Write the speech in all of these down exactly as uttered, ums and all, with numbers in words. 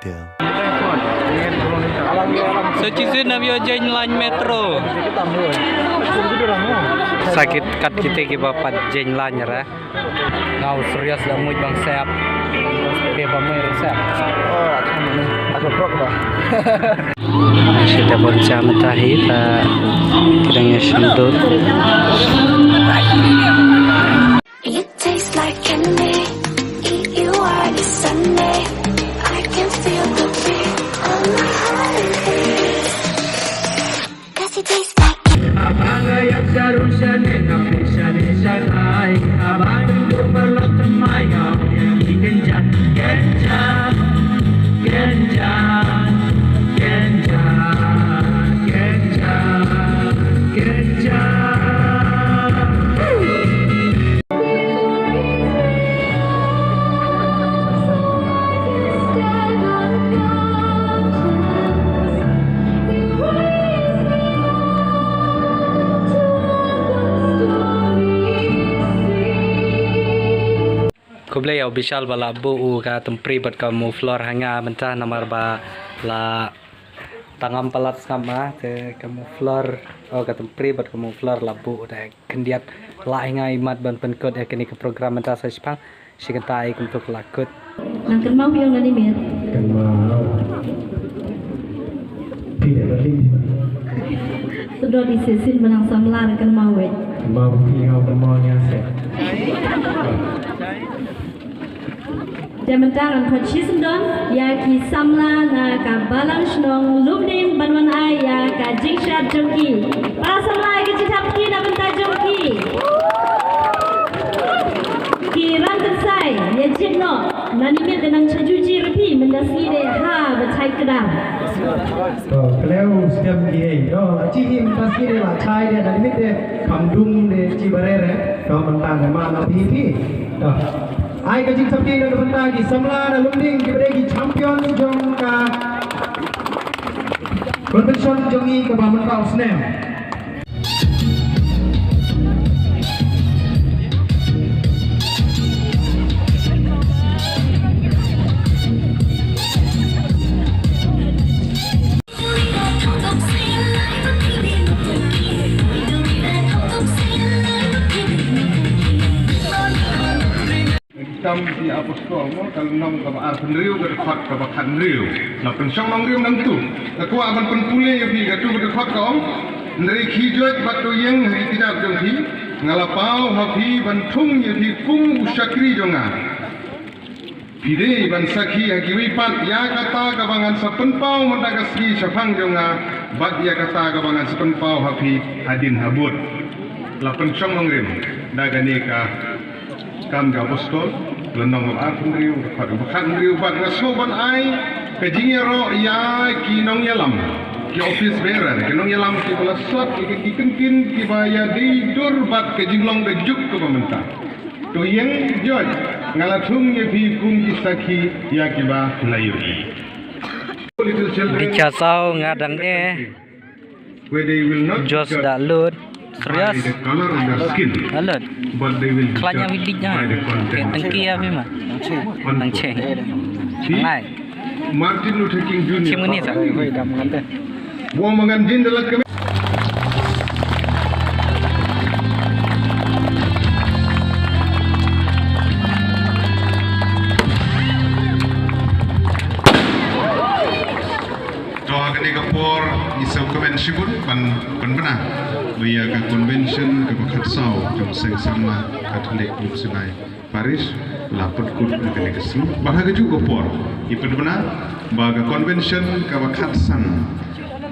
later. Sa shisien ap ïoh jaiñ lain metro. Sa kit kat kita kiba pat jaiñ lain ra. Nga u serious da mut ban sep. Te ba mut sep. Oh, aku ni. Aku prok ba. Shi da bon jam ta hi ta kidang ya shandut. It tastes like candy. Eat you are the Sunday. I can feel the beat on my heart. Cause it tastes like Khublei ïa u Bishal ba la buh u ka tympri bad ka muffler ha nga mynta namar ba la tangam palat sngap ma te ka muffler, oh, ka tympri bad ka muffler la buh da khyndiat la ïa nga imat ban pynkut ïa kane ka program mynta sa shipang. Shi kynta ai kumto ka la kut. Nang kynmaw phi ong na ni miet. Kynmaw. Phi dei ba dei. Sdot i Sesin ba nang samla nang kynmaw wei. Kynmaw phi ong kynmaw nia se. Te mynta ngan khot shisyndon ïa ki samla na ka balang shnong Lumding ban wan ai ïa ka jingshad jong ki. Para samla ïa ka jingthap kti na bynta jong ki. Ki rang kynsai ïa jip noh. Nani miet da nang sha juji ra phi mynda sngi de ha ba chai kdar. To kleu stem ki ei. To la chi hi mynta sngi de la chai de nani miet de kham dung de chi bare re. To mynta de ma na phi phi. To. Ai ka jingthap kti na ka bynta ki samla na Lumding kiba dei ki champion jong ka competition jong ngi kaba mynta u snem. Kitab ki Apostol mo, ka lynnong kaba arphew hynriew, ka dkhot kaba khathynriew. La pynshong nongrim nangtu. Nga kwah ban pynpule ïa phi, katu ka dkhot ka ong: Hynrei khie joit bad to ïeng ha ki kjat jong phi, nga la paw ha phi ban thung ïa phi kum u shakri jong nga. Phi dei ban sakhi ha kiwei pat ïa kata kaba ngan sa pynpaw mynta ka sngi shaphang jong nga, bad ïa kata kaba ngan sa pynpaw ha phi hadien habud. La pynshong nongrim da kane ka Kam ki Apostol, lynnong kaba arphew hynriew, dkhot kaba khathynriew, bad nga sngewbha ban ai ka jingïaroh ïa ki nongïalam, ki office bearer, ki nongïalam kiba la sot ïa ki kyntien kiba ïadei dur bad ka jinglong ka juk kaba mynta. To ïeng joit, nga la thung ïa phi kum ki sakhi ïa kiba la ïohi. Dei cha saw nga dang eh. Where they will not be Josh judged da lut. Serious? By the color of their skin, da lut. But they will be judged by the content. Khlanya wi dik na. Ke tengki ya bima. Unquote. Nang che. Ngai. Martin Luther King Junior Chim ngani sa. Wo mangan jin dalat kami. To ha kane ka por ngi sngewkmen shibun ban pynbna ba ïa ka convention kaba khatsaw jong Seng Samla Katholik Lumshynai Parish la pynkut ha kane ka sngi. Bad ha kajuh ka por ngi pynbna ba ka convention kaba khatsan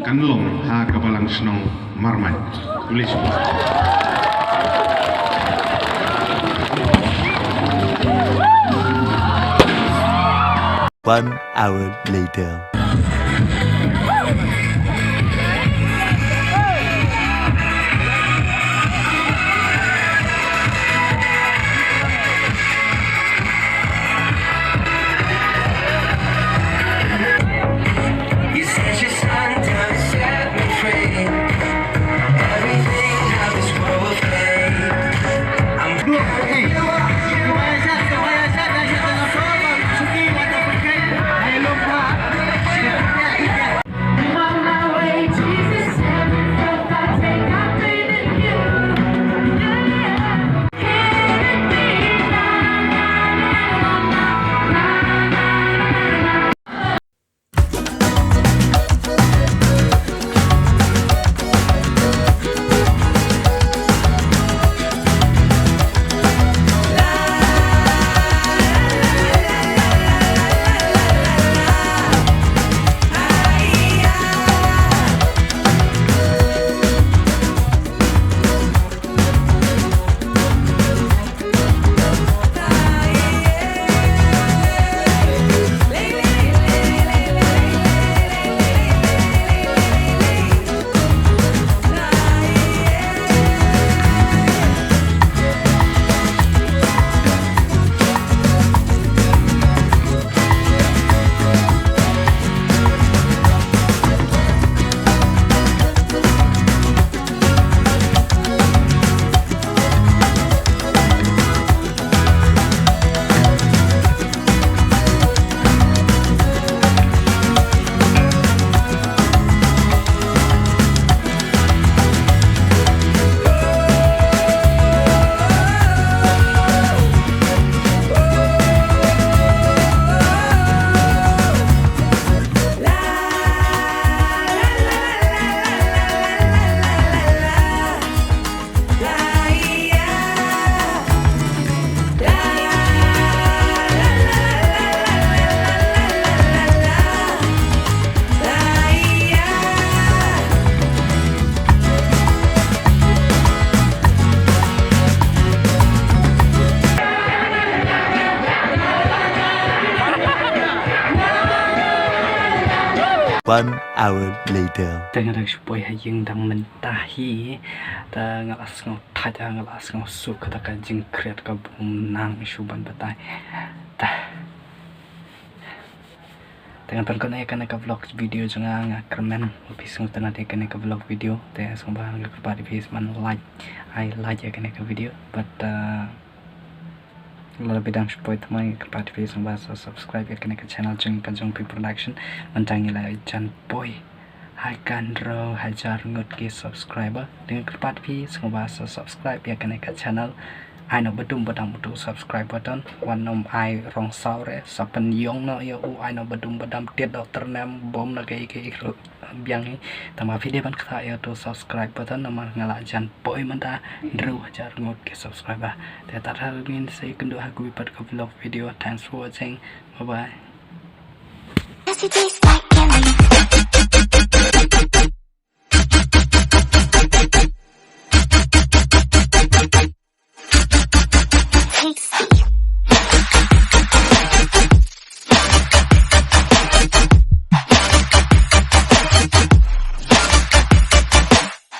kan long ha ka balang shnong Marmain. Khublei shibun. One hour later. You sent your son down to set me free. Everything now is what will fade. I'm Look, hey, kaba ïaishah, kaba ïaishah, ïaishah da la sor ba suki wat da pyrkhat. Ai lok ba. One hour later. Te nga dang shu poi ha ïing dang mynta hi. Te nga la sngew thait, nga la sngew suk, kata ka jingkhriat ka bym nang shu ban batai. Te, te nga pynkhot ïa kane ka vlog video jong nga, nga kyrmen ba phi sngewtynnat ïa kane ka vlog video. Te sngewbha nga kyrpad ïa phi sngewbha like, ai like ïa kane ka video. But uh, lada phi dang shu poi thymmai, nga kyrpad ïa phi sngewbha sa subscribe ïa kane ka channel jong ka Jong Phi Production. Mynta ngi la jan poi ha ka hynriew hajar ngut ki subscriber. Te nga kyrpad ïa phi sngewbha sa subscribe ïa kane ka channel. Ai noh ba dum ba dam uto u subscribe button, wat nym ai rong saw re, sa pynïong noh ïa u, ai noh ba dum ba dam, tied doh tyrnem bym na kaei kaei ruh biang hi. Tangba phi dei ban kta ïa uto u subscribe button namar nga la jan poi mynta hynriew hajar ngut ki subscriber. Te tad haduh ngin sa ïakynduh ha kawei pat ka vlog video. Thanks for watching. Bye bye. Does it taste like candy?